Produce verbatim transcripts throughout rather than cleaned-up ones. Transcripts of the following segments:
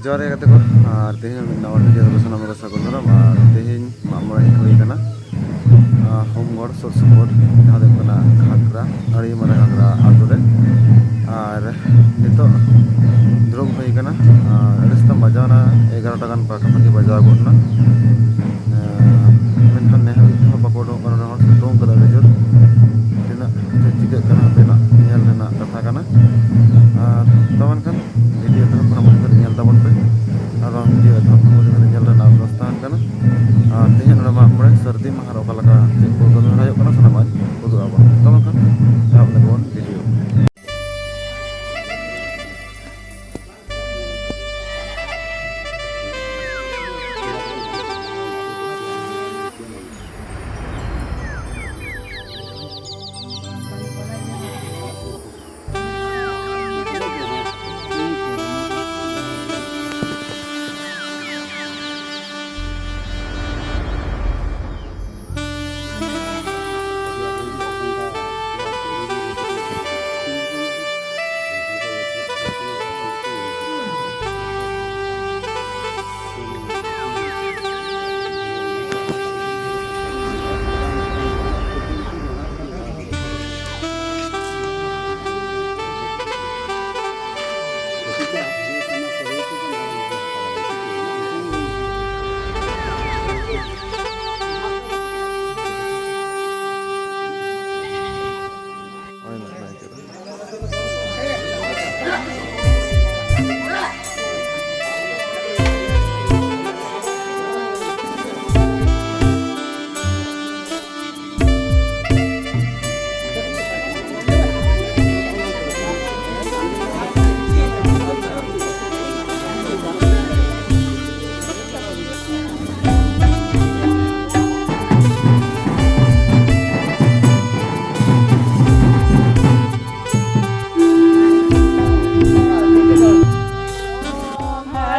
ᱡᱚᱦᱟᱨ ᱜᱮ ᱜᱟᱛᱮ ᱠᱚ, ᱟᱨ ᱛᱮᱦᱮᱧ ᱢᱤᱫ ᱱᱟᱣᱟ video ᱨᱮ ᱥᱟᱱᱟᱢ ᱠᱚ ᱥᱟᱹᱜᱩᱱ ᱫᱟᱨᱟᱢ᱾ ᱟᱨ ᱛᱮᱦᱮᱧ ᱢᱟᱜ ᱢᱚᱬᱮ ᱦᱩᱭ ᱠᱟᱱᱟ, ᱟᱨ, ᱦᱳᱢᱜᱚᱲ ᱥᱩᱨ ᱥᱩᱯᱩᱨ, ᱡᱟᱦᱟᱸ ᱫᱚ ᱦᱩᱭᱩᱜ ᱠᱟᱱᱟ ᱠᱷᱟᱠᱨᱟ, ᱟᱹᱲᱤ ᱢᱟᱨᱟᱝ ᱠᱷᱟᱠᱨᱟ ᱟᱛᱳ ᱨᱮ᱾ ᱟᱨ ᱱᱤᱛᱚᱜ ᱫᱩᱲᱩᱵ ᱦᱩᱭ ᱠᱟᱱᱟ, ᱟᱨ ᱟᱹᱰᱤ ᱥᱮᱛᱟᱜ ᱵᱟᱡᱟᱣ ᱮᱱᱟ, ᱮᱜᱟᱨᱚᱴᱟ ᱜᱟᱱ ᱯᱟᱠᱟᱯᱟᱠᱤ ᱵᱟᱡᱟᱣ ᱜᱚᱫ ᱮᱱᱟ᱾ ᱟᱨ ᱢᱮᱱᱠᱷᱟᱱ ᱱᱮ ᱦᱟᱹᱵᱤᱡ ᱦᱚᱸ ᱵᱟᱠᱚ ᱩᱰᱩᱠᱚᱜ ᱠᱟᱱᱟ, ᱨᱮᱦᱚᱸ ᱥᱤᱛᱩᱝ ᱠᱟᱫᱟ ᱟᱹᱰᱤ ᱡᱳᱨ᱾ ᱛᱤᱱᱟᱹᱜ ᱪᱮᱫ ᱪᱤᱠᱟᱹᱜ ᱠᱟᱱᱟ ᱦᱟᱯᱮᱱᱟᱜ ᱧᱮᱞ ᱨᱮᱱᱟᱜ ᱠᱟᱛᱷᱟ ᱠᱟᱱᱟ᱾ ᱟᱨ ᱛᱚ ᱢᱮᱱᱠᱷᱟᱱ video ᱮᱛᱚᱦᱚᱵ ᱠᱷᱚᱱᱟᱜ ᱢᱩᱪᱟᱹᱫ ᱫᱷᱟᱹᱨᱤᱡ ᱧᱮᱞ ᱛᱟᱵᱚᱱ ᱯᱮ᱾ ᱟᱨ ᱵᱟᱝ video ᱮᱛᱚᱦᱚᱵ ᱠᱷᱚᱱᱟᱜ ᱢᱩᱪᱟᱹᱫ ᱫᱷᱟᱹᱨᱤᱡ ᱧᱮᱞ ᱨᱮᱱᱟᱜ ᱟᱨᱫᱟᱥ ᱛᱟᱦᱮᱱ ᱠᱟᱱᱟ᱾ ᱟᱨ ᱛᱮᱦᱮᱧ ᱱᱚᱰᱮ ᱢᱟᱜ ᱢᱚᱬᱮ ᱥᱟᱹᱨᱫᱤ ᱢᱟᱦᱟ ᱨᱮ ᱚᱠᱟ ᱞᱮᱠᱟ ᱪᱮᱫ ᱠᱚ ᱠᱟᱹᱢᱤ ᱦᱚᱨᱟ ᱦᱩᱭᱩᱜ ᱠᱟᱱᱟ, ᱥᱟᱱᱟᱢᱟᱜ ᱩᱫᱩᱜ ᱟᱵᱚᱱ᱾ ᱛᱚ ᱢᱮᱱᱠᱷᱟᱱ ᱮᱦᱚᱵ ᱞᱮᱜᱮ ᱵᱚᱱ video᱾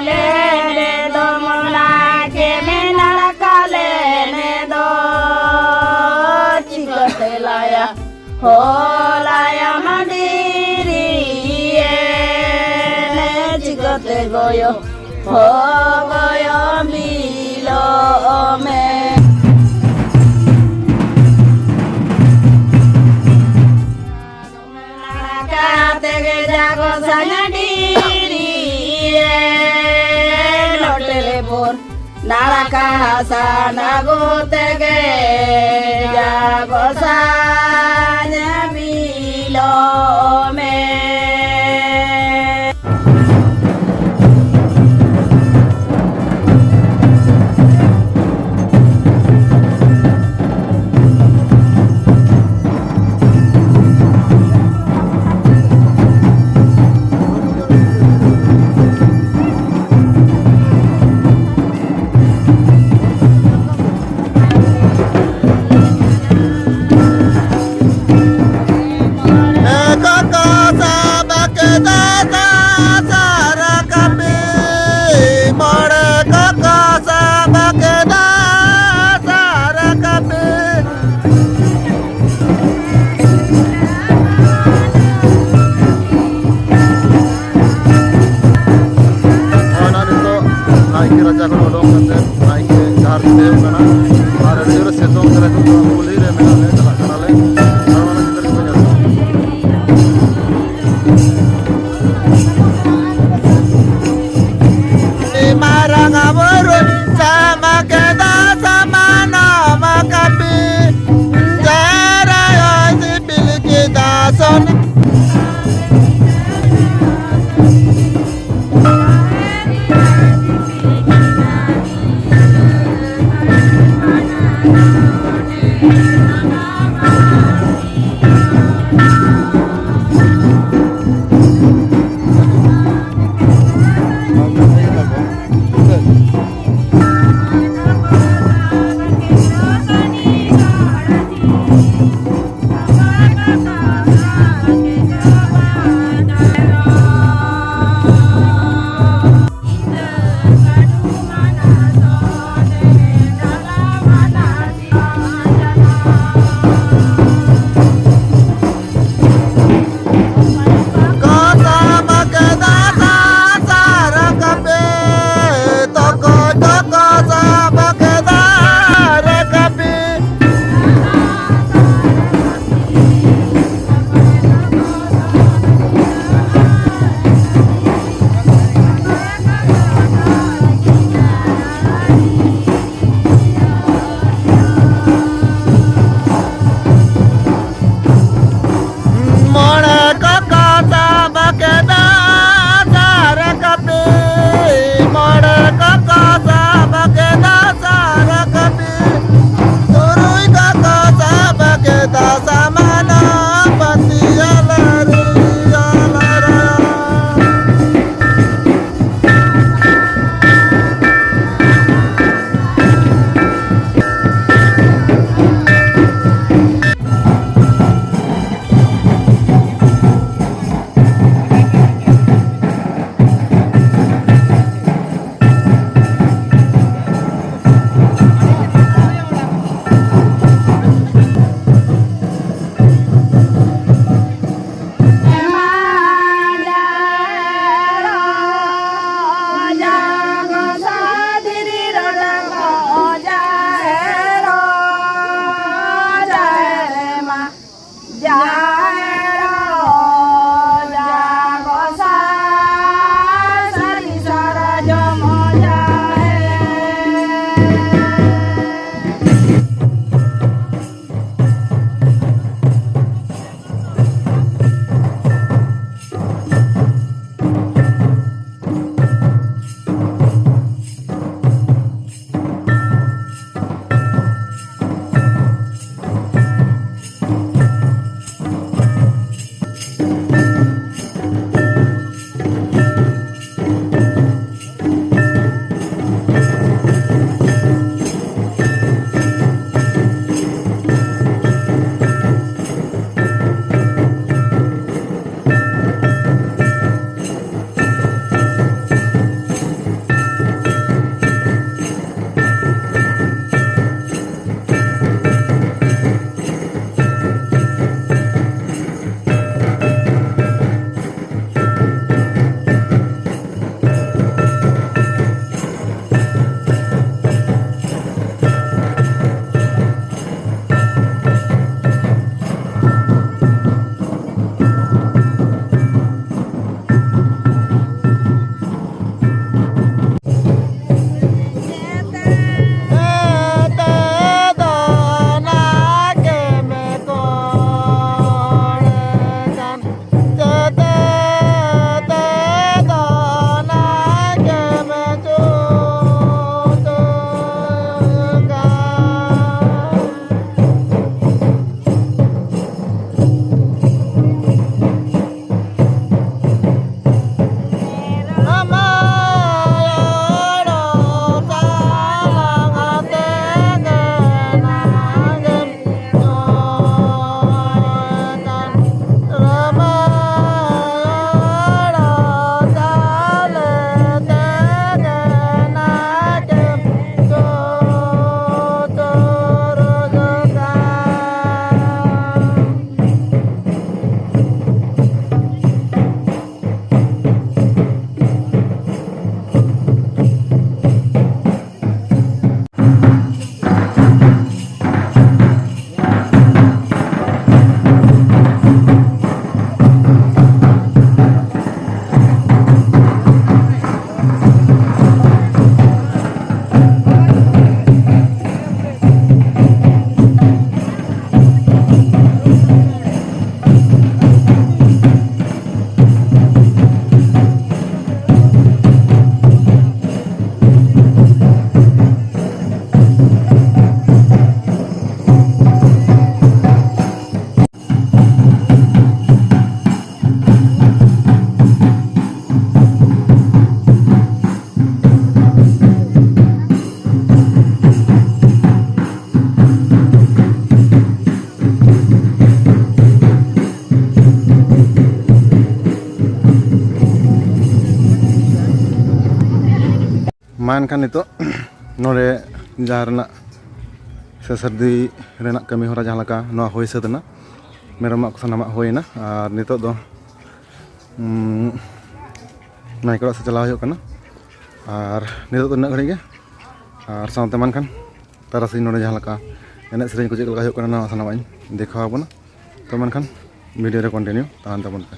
ᱞᱮ ᱱᱮ ᱫᱚ ᱢᱚᱱᱟ ᱠᱮ ᱢᱮᱱᱟᱲ ᱠᱟᱞᱮ ᱱᱮ ᱫᱚ ᱪᱤᱠᱟᱹᱛᱮ ᱞᱟᱭᱟ ᱦᱚᱞᱟᱭᱟ ᱢᱟᱹᱰᱤᱨᱤᱭᱮ ᱱᱮ ᱪᱤᱠᱟᱹ ᱛᱮ ᱜᱚᱭᱚ, ᱦᱚ ᱜᱚᱭᱚ ᱢᱤᱞᱚᱜ ᱢᱮ᱾ ᱱᱟᱲᱟ ᱠᱟᱛᱮ ᱜᱮ ᱡᱟᱜᱚ ᱥᱟᱧᱰᱤᱨᱤᱭᱮ ᱱᱚᱴᱮᱞᱮ ᱵᱚᱨ᱾ ᱱᱟᱲᱟ ᱠᱟᱥᱟ ᱱᱟᱜᱚ ᱛᱮᱜᱮ ᱡᱟᱜᱚ ᱥᱟᱧ ᱢᱤᱞᱚᱜ ᱢᱮ᱾ ᱮᱱᱠᱷᱟᱱ ᱱᱤᱛᱚᱜ ᱱᱚᱰᱮ ᱡᱟᱦᱟᱸ ᱨᱮᱱᱟᱜ ᱥᱮ ᱥᱟᱹᱨᱫᱤ ᱨᱮᱱᱟᱜ ᱠᱟᱹᱢᱤ ᱦᱚᱨᱟ ᱡᱟᱦᱟᱸ ᱞᱮᱠᱟ ᱱᱚᱣᱟ ᱦᱩᱭ ᱥᱟᱹᱛ ᱮᱱᱟ, ᱢᱮᱨᱚᱢᱟᱜ ᱠᱚ ᱥᱟᱱᱟᱢᱟᱜ ᱦᱩᱭ ᱮᱱᱟ᱾ ᱟᱨ ᱱᱤᱛᱚᱜ ᱫᱚ ᱩᱸ, ᱱᱟᱭᱠᱮ ᱚᱲᱟᱜ ᱥᱮᱫ ᱪᱟᱞᱟᱣ ᱦᱩᱭᱩᱜ ᱠᱟᱱᱟ᱾ ᱟᱨ ᱱᱤᱛᱚᱜ ᱫᱚ ᱤᱱᱟᱹᱜ ᱜᱷᱟᱹᱲᱤᱡ ᱜᱮ᱾ ᱟᱨ ᱥᱟᱶᱛᱮ ᱢᱟ ᱮᱱᱠᱷᱟᱱ ᱛᱟᱨᱟᱥᱤᱧ ᱱᱚᱰᱮ ᱡᱟᱦᱟᱸ ᱞᱮᱠᱟ ᱮᱱᱮᱡ ᱥᱮᱨᱮᱧ ᱠᱚ ᱪᱮᱫ ᱞᱮᱠᱟ ᱦᱩᱭᱩᱜ ᱠᱟᱱᱟ, ᱱᱚᱣᱟ ᱥᱟᱱᱟᱢᱟᱜ ᱤᱧ ᱫᱮᱠᱷᱟᱣ ᱟᱵᱚᱱᱟ᱾ ᱛᱚ ᱢᱮᱱᱠᱷᱟᱱ ᱵᱷᱤᱰᱤᱭᱳ ᱨᱮ ᱠᱚᱱᱴᱤᱱᱤᱭᱩ ᱛᱟᱦᱮᱱ ᱛᱟᱵᱚᱱ ᱯᱮ᱾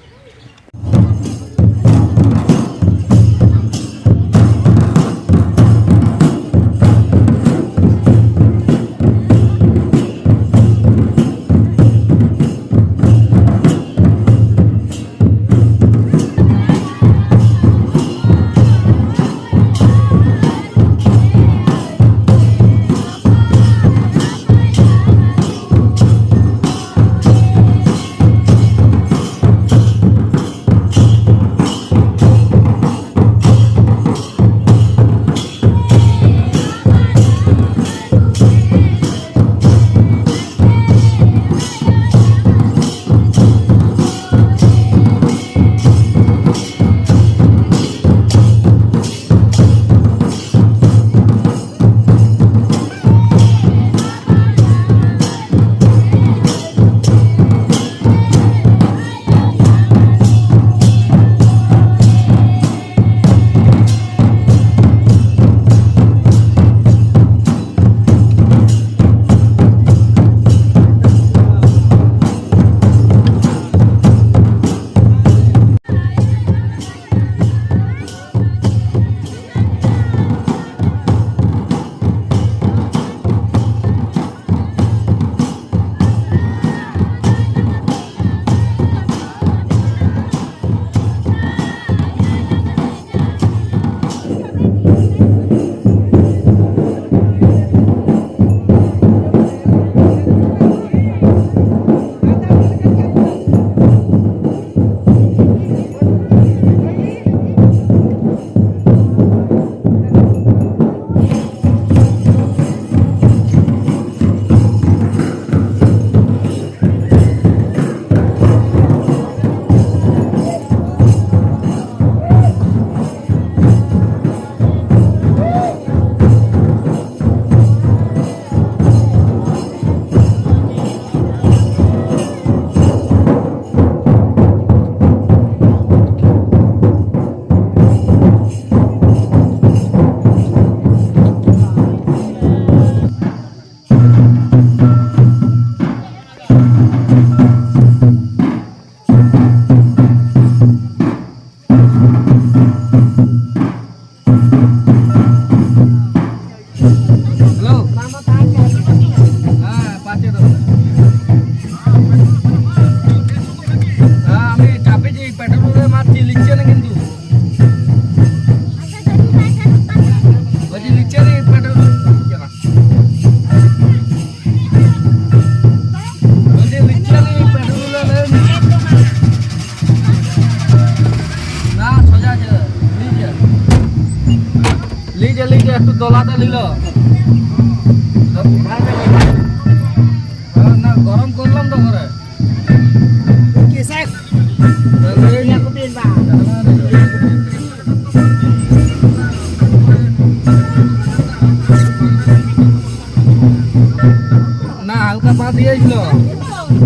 ᱛᱚᱞᱟ ᱫᱚ ᱞᱤᱞᱚ᱾ ᱚᱱᱟ ᱜᱚᱨᱚᱢ ᱠᱚᱨᱞᱟᱢ ᱫᱚ ᱜᱷᱚᱨᱮ᱾ ᱠᱮᱥᱮᱠ᱾ ᱤᱭᱟᱹ ᱠᱚ ᱫᱤᱱ ᱵᱟᱝ᱾ ᱚᱱᱟ ᱦᱟᱞᱠᱟ ᱵᱟᱫ ᱤᱭᱟᱹ ᱦᱤᱞᱳᱜ᱾